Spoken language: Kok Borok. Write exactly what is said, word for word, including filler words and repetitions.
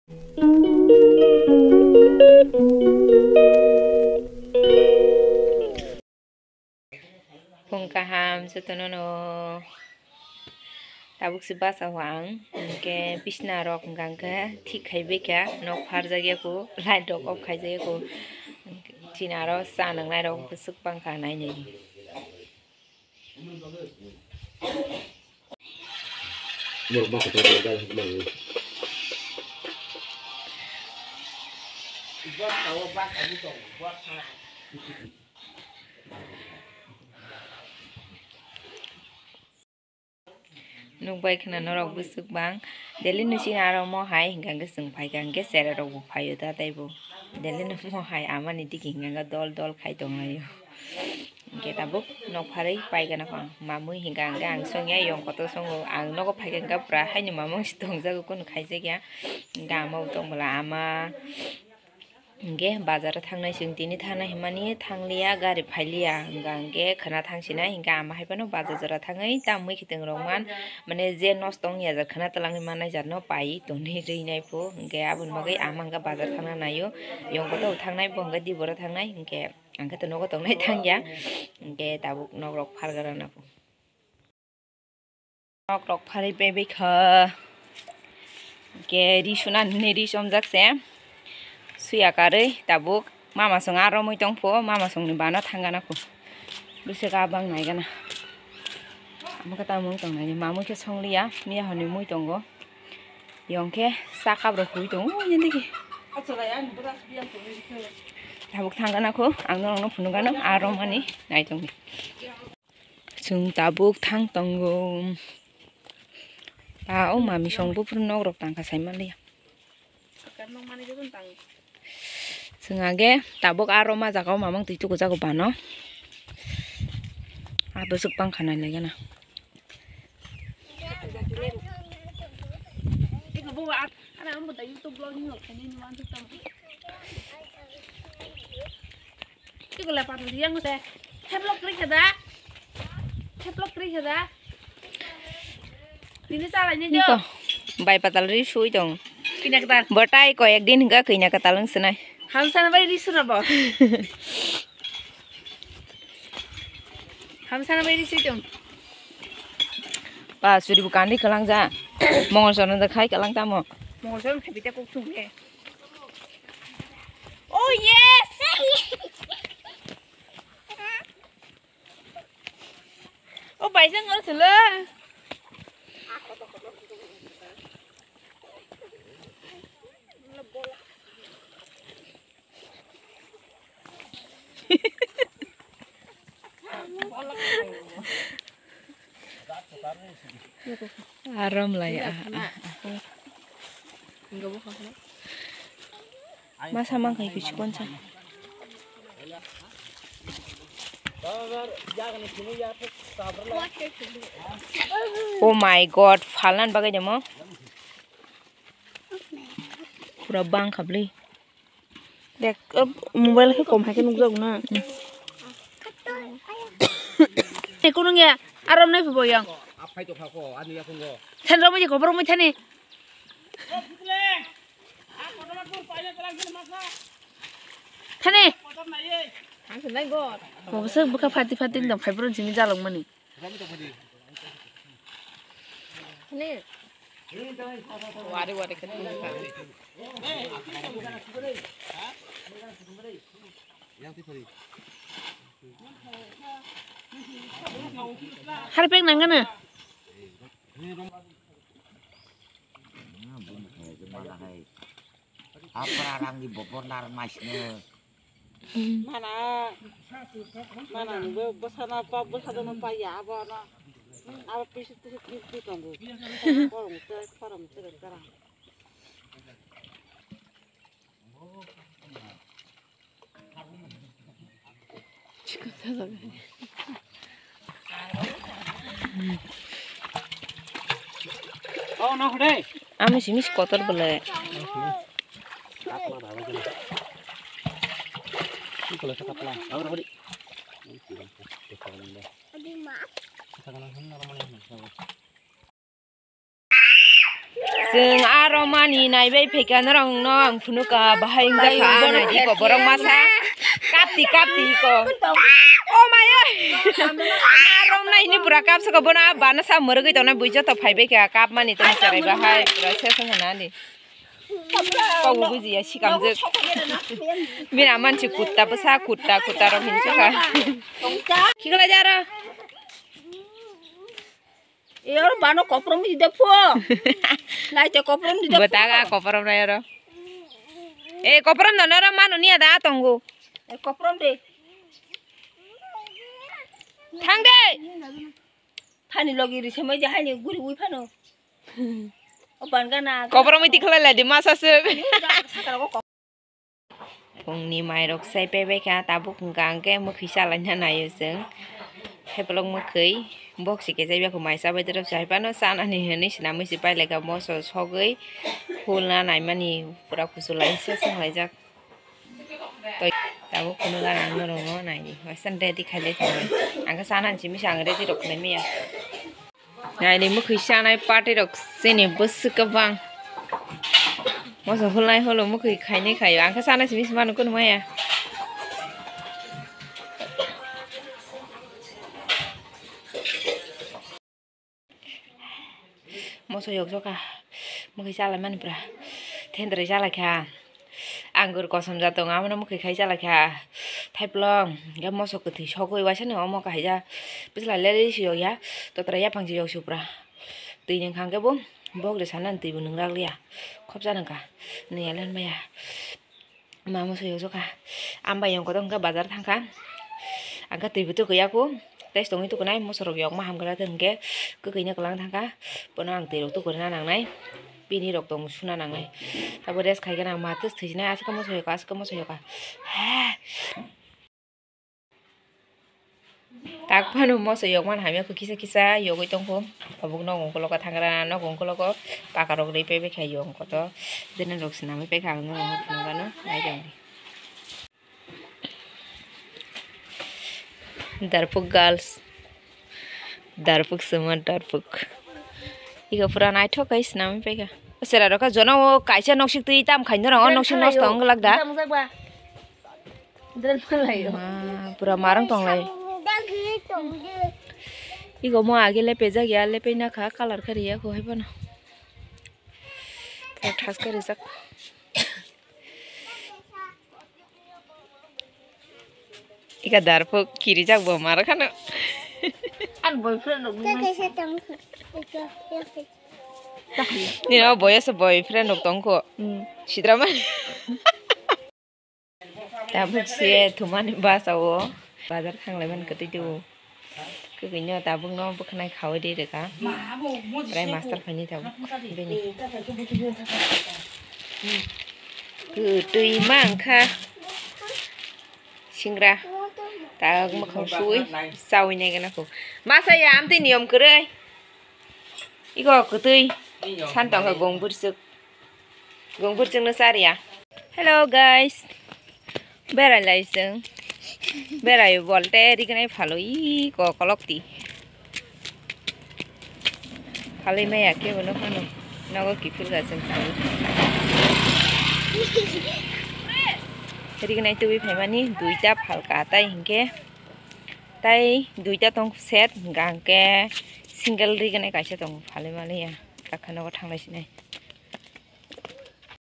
Phung kaham jotono no. Tabuk se basa o ang, hingke bisna rok hingka hingke thik khai bai kha, nok pharjak ya kho, light rok off khaijak ya kho, chini aro cha nangnai rok bwswk bang kha nainai. Nukbai khna norok bwswk bang. Daily no chini aro mo hai hingka hingke chwng phaikha hingke chera rok bo phaio ta taibo. Daily no mo hai amani digi hingka hingke dol dol khai tonglaio. Hingke tabuk nok pharwi paigana kho ang. Mamui hingka hingke ang songya yong kotor songo. Ang nogo phaikha hingke pura haino mamung se tongjago kunu khaijak ya. Hingke ama bo tongbola ama. Hingke bazar o thangnai chwng tini thangnai hwnmani thangliya gari phailiya hingka hingke khwna thangsinai hingke ama hai phano bazar jora thangwi tamwi khwtwng rok man mane je nosto wngya jat khwna twlangwi mannai jat no pai tongwi rwinai pho hingke aboni bagwi ama hingke bazar thangna naio yong kotor thangnai bo hingke diboro thangnai hingke ang khe to nogo tongnai thangya hingke tabuk nok rok phalgana pho. Nok rok pharwi paibai kha. Hingke ri suna hinwi ri chomjak se. Suya karwi tabuk mama song aro mui tong pho, mama song ni bana thang gana kho. Bwswk abang nai gana. Amo khe tamung tong nai, mamui khe song liya, miya hwnwi mui tongo. Yong khe sa kap rok hui tongo, o yendigi. Tabuk thang gana kho, ang norok no phunuk gana, aro mani nai tong di. Chwng tabuk thang tongo. Ta o mami song buphuru nok rok tangkha sai manliya. Chwng age tabuk aro ma jaga o mamang twi tukujago bano. A bwswk bang kha nai lai gana. Iko le patal yang se. Heblok kri khada. Heblok kri khada. Tini salai ni jo. Niko. Bai patal ri sui tong. Kina kata. Botai ko ek din hingga kina kata lang senai. Hamsana bai ri suna bo. Hamsana bai ri sui tong. Pa suri bu kandi kalang ja. Mongol sono da khai kalang tamo. Mongol sono khai bita kok sung he. Oh yes! Oh, bai jang oro selo. Aram lai ah. Masa mangkai kuchukon sa. Oh my God, phalnan bagwi demo. Pura bang khabli. Dek, eh, mobile khe kom hai khe nukjago na. Te kunung ya, arom nai phubo yang. Aphai to kha ko, ani ya kungo. Sen romoi je kobor romoi thani. Thani. Mokse bukha phati phati dong phai bron simi jalok mani. Wari wari khe tong kha. Harpek nang gana. Apa rang di bopor nar mas ne. Mana, mana ni bo, bwsano pa, bwsa dono pa ya, abo no. Abo pisi tisi tisi tisi tongo. Korong te, korong te, korong. Oh, no, hore. Ami simis kotor bole. Chwng aro mani naibai phaikha norokno ang phunukha bahai wngjakha, ah, naidi ko borok masa kapti kapti ko. Oh maya. Aro naini pura kapsukha bono, ah, bana sa mwrwgwi tongnai bui joto phaibai kha kap mani tongwi cherai bahai pura ses wngkha nani. Kok bo bujiya sikamjwk. Bini aman si kutta bwsa kutta kutta rok hinwi sukha. Khiklai jaro. E oro bano koprom di de pho. Lai te koprom di de pho. Bwtaga koprom nai oro. E koprom no noro mano niya da tongo. E koprom de. Thang de. Thani logi ri semai je haini guri ui phano. O ban gana. Koprom iti khlai lai di masa se. Sakra ko. Phungni mairok sai paibai kha, tabuk hwnkha hwnkhe mwkhwi chalaina naio chwng. Haiphilok mwkhwi bok se kechai biyakho mai chabai dorop se, haiphano chanani hinwi swnamwi se pailaikha moso sogwi hulna naimani pura kuchulai se swnglaijak. Toi tabuk phunukha ang norokno naidi, waisa ready khailai tongo. Ang khe chanani simi se ang ready rok khlai manya. Naini mwkhwi chanai party rok chini bwswk kwbang. Moso hulnai holo mwkhwi khainai khaio. Ang khe chanai simi se manu kunu maya. Moso yokjokha. Mwkhwi chalaimani pura. Thendrwi chalaikha. Anggur kosom ja tongo, abono mwkhwi khai chalaikha. Thaiplong, hwnkhe moso kwthwi sogwi waisano omo kahaija bwsla leli se yokya, totra yaphang se yok se pura. Twi nwng kha hwnkhe bo bok de sanani twi bo nwng rak liya. Khopsa nwng kha, niyale maya. Ma moso yokjokha. Ambai yongkha to hwnkhe bazar thangkha. Angkhe twi bo tukuyakhu. Tei tongwi tukunai moso rok yokma hamkhe hwnkhe kwkhwino kwlang thangkha. Bono ang twi rok tukurina nangnai. Bini rok tong suna nangnai. Abo rest khaigana ma twis thwijnai aswk moso yokha aswk moso yokha. Tak phano moso yokmani hamya kisa kisa yogwi tongkho. Tabuk nogo ungkologo thangra nogo ungkologo paka rok rwi paibai kha yong koto. Bini rok swnamwi paikha ang nogo phunukgano naitongdi. Darpuk girls. Darpuk sumar darpuk. Iko pura naithok kai swnamwi paikha. Sera rokha jono o kaisa noksik twi tam khaino rang o noksik nosto wng glak da. Ma, pura marang tonglai. Iko mo age lepejak ya, lepeina kha, colour khe riya kho hai bono. Pura thas khe rijak. Ika darpuk kirijak bo mar khano. An boyfriend rok ni. Nini o boyos boyfriend rok tongkho. Hmm. Sidra man. Tabuk se thumani basa o bazar thanglai man kwtwi do. Kwbwino tabukno bwkhwnai khaui ri rwkha. Prai master phaini tabuk bini. Kwtwi ma wngkha. Singra. Tak mwkhang suui chaui nai gana kho. Masa ya amtwi niyom kwrwi. Iko kwtwi. San tongkha gong bwrchuk. Gong bwrchukno chariya. Hello guys. Berai lai chwng. Berai bolte rignai phalo i kokolok ti. Phalwi maya khe bono phano. Nogo kiphil ga chwng phalo. Rignai tubui phaimani duita phalka tai hinkhe. Tai duita tong set hingkha hinkhe single rignai kaisa tongo phalwi maliya. Kakha nogo thanglai sinai.